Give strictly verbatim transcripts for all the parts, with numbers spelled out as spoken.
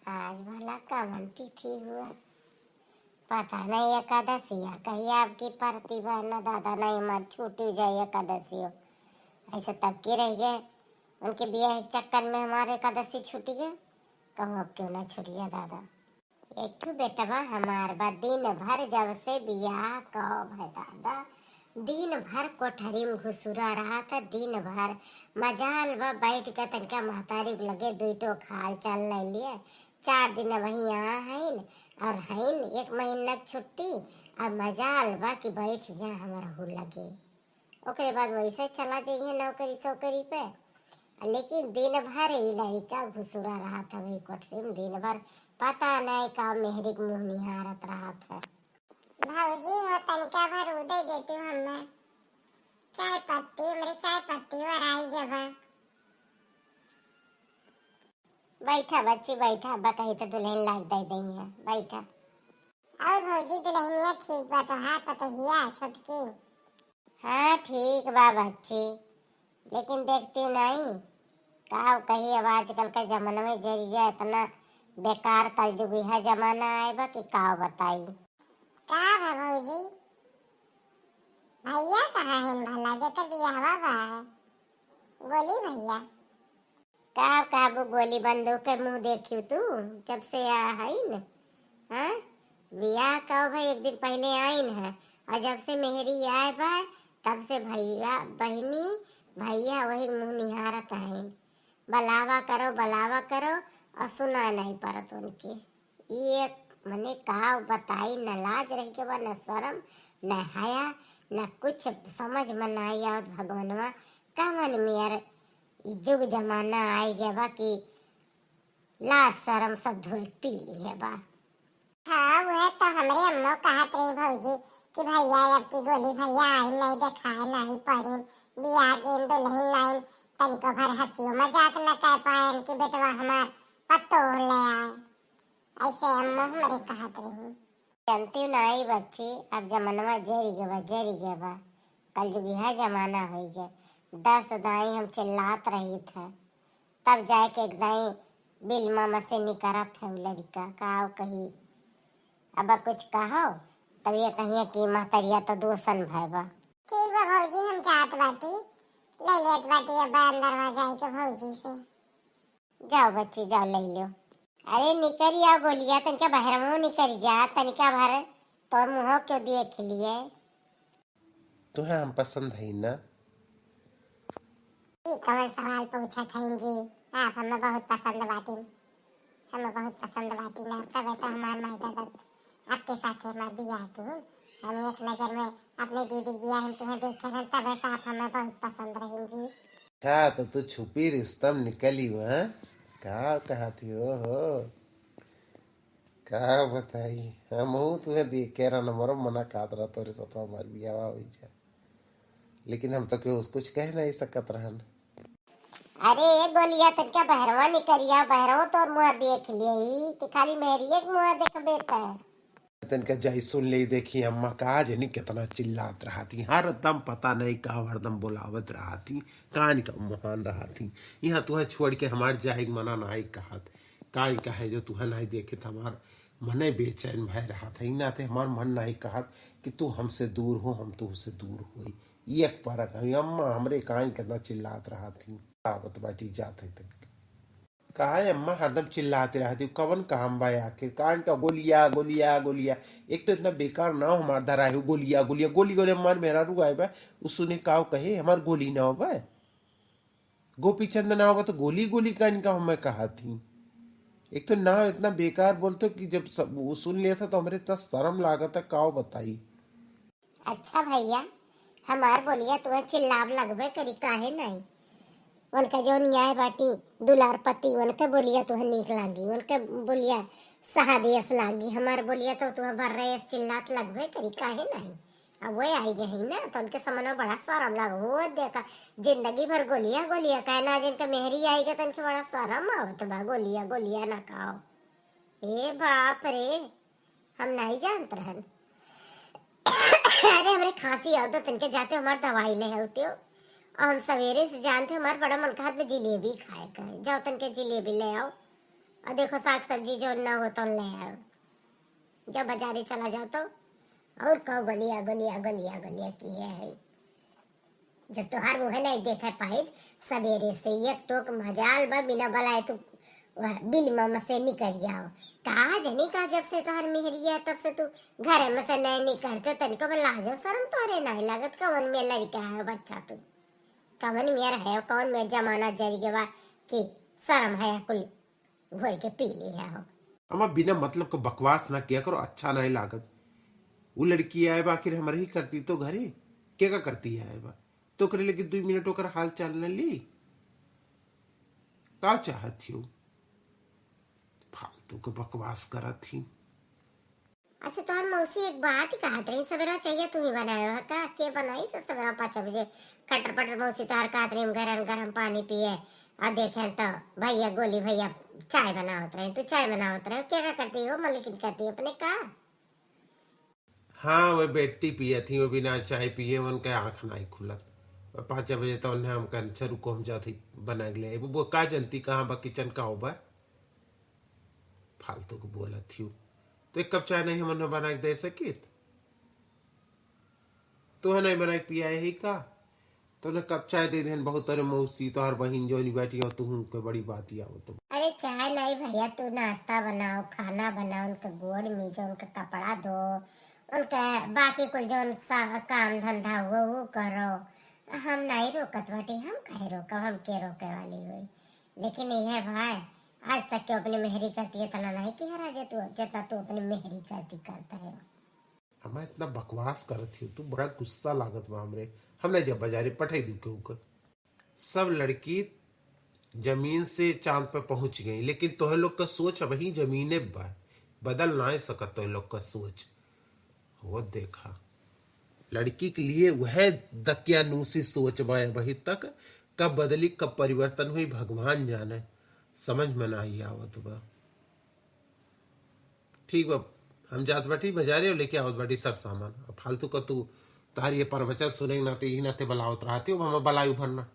आज भला कवन तिथि हुआ? पता नहीं एकादशिया कहिया अब की परती बा, ना दादा, नहीं हमार छूटी जाए एकादशियो। ऐसे तब के रह गए, उनके बियाह के चक्कर में हमार एकादशी छूटी गए। कहूँ अब क्यों ना छूटिया दादा। एक ठो बेटवा हमार बा, दिन भर जब से बियाह कब है दादा, दिन भर कोठरी में घुसुरा रहत है, दिन भर। मजाल बा बैठ के तनिका महतारी के लगे दुई टोक हाल चाल ले लिए। चार दिन वहीं यहाँ हईन और हईन एक महीना के छुट्टी, और मजाल बा कि बैठ जा हमरहू लगे। ओकरे बाद वैसे चला जइहे नौकरी सौकरी पे। लेकिन दिन भर ई लड़िका घुसुरा रहत है वही कोठरी में, दिन भर पता नहीं का मेहरी के मुँह निहारत रहत है। भौजी हो, तनिका भर ऊ दे देती हमें चाय पत्ती, हमरे चाय पत्ती ओराई गए बा। बैठा बच्ची, बैठा, बा कही तो दुल्हन लाग दे दई है, बैठा। और भौजी, दुल्हनिया ठीक बा तोहार पतोहिया छोटकी? हाँ, ठीक बा बच्ची, लेकिन देखती नहीं, का कही, अब आजकल का जमाना में जरिया इतना बेकार कलजुगिया जमाना आए बा कि का बताई। का बा भौजी? भैया कहाँ हैं भला, जेकर बियाहवा बा? गोली भैया। का, का वो गोली बंदूक के मुँह देखियो तू, जब से आ हईन, हाँ? बियाह का भाई एक दिन पहले आइन है, और जब से मेहरी आए बा, तब से भैया, बहिनी, भैया वही मुँह निहारत हईन। बलावा करो, बलावा करो, और सुना नहीं परत उनके। ई एक मने का बताई, न लाज रह के बा, न शरम, न हया, न कुछ समझ में ना आवत। भगवानवा, कवन मेर ई जुग जमाना आई गया बा कि लाज शरम सब धोए पी लिए बा। हाँ, वह तो हमरे अम्मो कहत रही भौजी कि भैया अब की गोली भैया आई नहीं देखाए नहीं पड़ीन, बियाह दिन दुल्हन लाइन, तनिको भर हंसियो मजाक न कर पाएन कि बेटवा हमार पतोह ले आए। ऐसे अम्मो हमरे कहत रही। जनती नाई बच्ची, अब जमनवा जरी गवा, जरी गवा। कलजुगिया जमाना होई गया। दस दाई हम चिल्लात रही था, तब जाए के एक दाई बिलमा में से निकरत है उ लड़िका। का कही, अब कुछ कहो, तब ये कहिए कि महतरिया तो दोसन भय बा। ठीक बा भौजी, हम जात बाटी, ले लेत बाटी अब अंदरवा जाए के भौजी से। जाओ बच्ची, जाओ, ले लो। अरे निकरी आओ गोलिया, तनिका बहरमो निकरी जा, तनिका भर तोर मुँहो क्यों देख लिए। तुहे हम पसंद हई ना? ई कवन सवाल पूछत हईन जी? आप हमें बहुत पसंद बाटिन, हमें बहुत पसंद बाटिन आप, तबे तो हमार माई दादा आपके साथे हमार बियाह की। हम एक नजर में अपने दीदी के बियाह में तुहे देखे रहन, तबे से आप हमें बहुत पसंद रहीन जी। अच्छा, तो तू छुपी रुस्तम निकली हुआ, हाँ? का कहत ही हो, हो? का बताई, हमहू तुहे देखे रहन, हमरो मना कहत रहा तोरे साथ हमार बियाह होई जा, लेकिन हम तो केहू से कुछ कह नहीं सकत रहन। अरे ए गोलिया, तनिका बहरवा निकरिया, बहरवा तोर मुँह देख लिए कि खाली मेहरिए के मुँह देखबे त। तनिका जाई सुन ले, देखी अम्मा का जनी कितना चिल्लात रहती, हरदम पता नहीं का हरदम बोलावत रहती, कान का मुहान रहती। यहाँ तुहे छोड़ के हमार जाए के मना नहीं कहत, काई कहे जो तुहे नहीं देखे त हमार मने बेचैन भय रहत है। इनाते हमार मन नहीं कहत कि तू हमसे दूर हो, हम तुहसे दूर होई। ये एक परक है अम्मा, हमरे काई कितना चिल्लात रहती, आवत बाटी जात है तक। काहे अम्मा हरदम चिल्लाते रहती हो? कवन काम बा आखिर? कान का गोलिया, गोलिया, गोलिया। एक तो इतना बेकार नाव हमार धरा है, गोलिया, गोलिया, गोली, गोली। हमार मेहरारू आए बा, उ सुने काव कहे, हमार गोली नाव बा। गोपीचंद नाव बा तो गोली, गोली कान का हमें कहा थी। एक तो नाव इतना बेकार बोलते हो कि जब सब, वो सुन लिया था तो हमरे इतना शर्म लागत है, काव बताई। अच्छा भैया, हमार बोलिया तुहे चिल्लाव लगबे करी, काहे नहीं? उनका जो न्याय बाटी दुलार पति, उनके बोलिया तुहे नीक लागी, उनके बोलिया सहादेस लागी। हमार बोलिया तो तुहे बर्रेस चिल्लात लगबे करी, काहे नहीं? अब वे आई गई ना, तो उनके समझ में बड़ा शर्म लग हो। देखा, जिंदगी भर गोलिया गोलिया कहना, जिनका मेहरी आई गई तो उनके बड़ा शर्म आवत बा, गोलिया गोलिया ना कहो। ए बाप रे, हम नहीं जानत रहन। अरे हमरे खांसी आओ तो तनके जाते हमार दवाई ले आओ त्यो। और हम सवेरे से जानते हमार बड़ा मन कहत बा जिलेबी खाए का है। जाओ तनके जिलेबी ले आओ। और देखो, साग सब्जी जौन ना हो तौन ले आओ, जब बाजारे चला जाओ तो। और कहो गोलिया, गोलिया, गोलिया, गोलिया किहे है। जब तोहार मुँह नहीं देखे पाइत, सबेरे से एक टोक मजाल बा, बिना बलाए तू वह बिल में से निकल जाओ। का जनी का, जब से तोहार मेहरी है, तब से तू घरे में से नहीं निकलते, तनिको बा लाजो शर्म तोहरे नहीं लागत। कवन में लड़का है बच्चा तू, कवन मेर है, कवन मेर जमाना जरी गवा कि शर्म है कुल घोर के पी ली है हो। अम्मा, बिना मतलब के बकवास ना किया करो, अच्छा नहीं लागत। वो लड़की आए बा, आखिर हमरे ही करती तो घरे, के का करती है आए बा? तो ओकरे लगे दुई मिनट ओकर हाल चाल न ली। का चाहत ही हो? फालतू के बकवास करत ही। अच्छा, तोहर मौसी एक बात कहत रही, सबेरा चाहिए तू ही बनाए हो का? के बनाई से सबेरा पाँच बजे? कटर पटर मौसी तोहर कहत रही, "हम गरम गरम पानी पिए।" आ देखें तो भैया गोली भैया चाय बनावत रहे, तू चाय बनावत रहे, के का करती हो? मलिकिन करती अपने का? हाँ, वो बेटी पिए थी, वो बिना चाय पिए उनके आँख नहीं खुलत। पाँच बजे तो उन्हें हम कहन, "अच्छा रुको, हम जात ही बना के ले आइबो।" वो का जनती कहाँ बा किचन का हो बा? फालतू के बोलत ही। तो एक कप चाय नहीं हमन बना के दे सकित? तू है नहीं बना के पिया है का? तो उन्हें कप चाय दे देन बहुत, अरे मौसी, तोहर बहिन जोनी बैठी हो, तू के बड़ी बात ही आवत बा। अरे चाय नहीं भैया, तू नाश्ता बनाओ, खाना बनाओ, उनके गोड़ मीजो, उनके कपड़ा धो, उनके बाकी कुल जौन सा काम धंधा हुआ वो करो। हम नहीं रोकत बाटी, हम काहे रोकब, हम के रोके वाली हुई। लेकिन यह भाई, आज तक के अपनी मेहरी करती इतना नहीं कि हरा जे तू, जितना तू अपनी मेहरी करती करता है। अम्मा इतना बकवास करत ही, तू बड़ा गुस्सा लागत बा हमरे। हम नहीं जब बाजारे पठाई दी केहू के। सब लड़की जमीन से चांद पे पहुंच गई, लेकिन तोहे लोग का सोच अबही जमीने बा, बदल ना सकत तोहे लोग का सोच। वो देखा, लड़की के लिए वह दकियानूसी सोच बा अबही तक, कब बदली, कब परिवर्तन हुई, भगवान जाने, समझ में ना ही आवत बा। ठीक बा, हम जात बाटी बाजारे और लेके आवत बाटी सर सामान। अब फालतू का तू तार ये प्रवचन सुने के नाते, यही नाते बलावत रहती हो, हम बलाई भरना।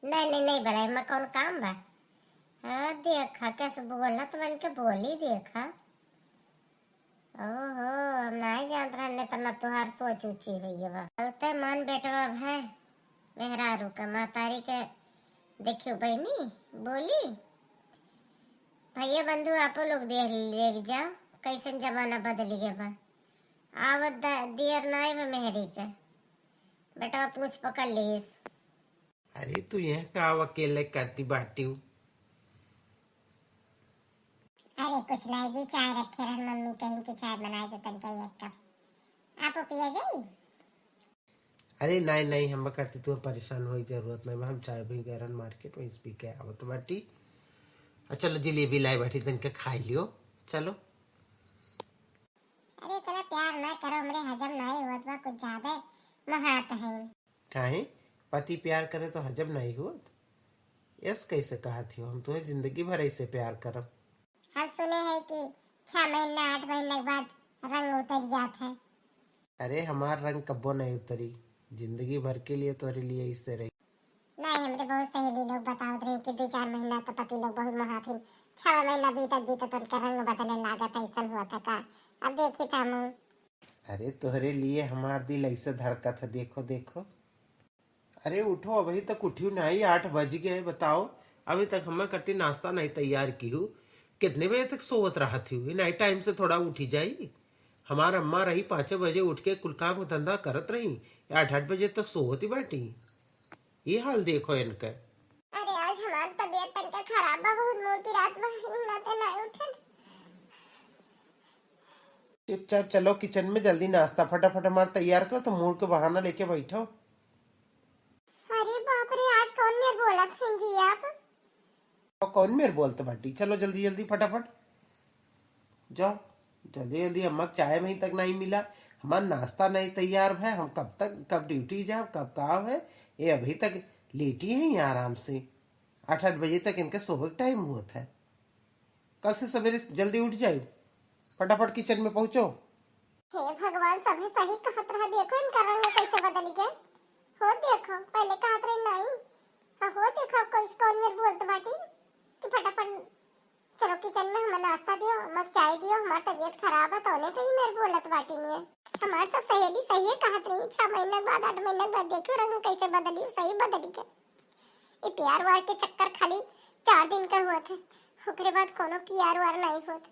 नहीं, नहीं, नहीं बलाई, मैं कौन काम बा? हाँ, देखा कैसे बोलत बन के बोली, देखा। ओहो, हम नहीं जानत रहने तना तुहार सोच ऊंची हुई बा। बहुते मन बेटवा भाई, मेहरारू का महतारी के देखियो बहनी, बोली। भैया बंधु, आपो लोग देख, देख जाओ, कैसन जमाना बदल गया बा। आवत द-, दियर नाई बा मेहरी के। बेटवा पूछ पकड़ लीस। अरे, तू यहाँ का अकेले करती बाटी हूँ? अरे, कुछ नहीं जी, चाय रखे रहन, मम्मी कहीं कि चाय बनाए दे तनका एक कप, आपो पिया जाई। अरे नहीं, नहीं, हम करती, तू परेशान होए के जरूरत नहीं बा, हम चाय भी गरन मार्केट में पी के आवत बाटी। आ चलो, जिलेबी लाए बाटी, तनका खाई लियो, चलो। अरे इतना प्यार ना करो, हमरे हजम नहीं होत बा, कुछ ज्यादा महात है। काहे? पति प्यार करे तो हजम नहीं होत? यस कैसे कहत हो? हम तुहे जिंदगी भर ऐसे प्यार करब। हम सुने हैं कि छह महीना, आठ महीना के बाद रंग उतर जात है। अरे हमार रंग कब्बो नहीं उतरी, जिंदगी भर के लिए तोरे लिए ऐसे रही। नहीं, हमरे बहुत सहेली लोग बतावत रही कि दो चार महीना तो पति लोग बहुत महाथिन, छह महीना बीतत बीतत उनका रंग बदले लागत, ऐसन हुआ था का? अब देखी था हम। अरे तोहरे लिए हमार दिल ऐसे धड़कत है, देखो देखो। अरे उठो, अभी तक उठियो नहीं, आठ बज गए, बताओ। अभी तक हमें करती नाश्ता नहीं तैयार की हूँ। कितने बजे तक सोवत रहत ही? नहीं, टाइम से थोड़ा उठी जाई। हमार अम्मा रही पाँचे बजे उठ के कुल काम धंधा करत रही, आठ आठ बजे तक सोवत ही बैठी। ये हाल देखो इनके। अरे आज हमार तबीयत तनका खराब बा, बहुत मूड़ पिरात बा, ई नाते नहीं उठन। चुपचाप चलो किचन में, जल्दी नाश्ता फटाफट हमार तैयार करो, तो मूड़ के बहाना लेके बैठो। अरे बाप रे, आज कौन मेर बोलत हैं जी आप? और कौन मेर बोलत बाटी? चलो जल्दी जल्दी फटाफट जाओ, जल्दी जल्दी। अम्मा चाय वहीं तक नहीं मिला, हमार नाश्ता नहीं तैयार है, हम कब तक, कब ड्यूटी जाब, कब का है, ये अभी तक लेटी हैं यहाँ आराम से। आठ आठ बजे तक इनका सोवे के टाइम हुआ था। कल से सवेरे जल्दी उठ जाई, फटाफट किचन में पहुँचो। हे भगवान, सभी सही कहत रहा, देखो इनका रंग कैसे बदल गया। हो देखो, पहले कहत रहे नहीं, हाँ हो देखो, अब कौन, कौन मेर बोलत बाटी कि फटाफट चलो किचन में हमें नाश्ता दियो, हमें चाय दियो, हमार तबीयत खराब है, तोने तो ई मेर बोलत बाटी नहीं है। हमार सब सहेली सही है कहत रही, छह महीना के बाद, आठ महीना के बाद देखियो रंग कैसे बदली, सही बदली के। ई प्यार वार के चक्कर खाली चार दिन का हुआ था, ओकरे बाद कोनो प्यार वार नहीं होत।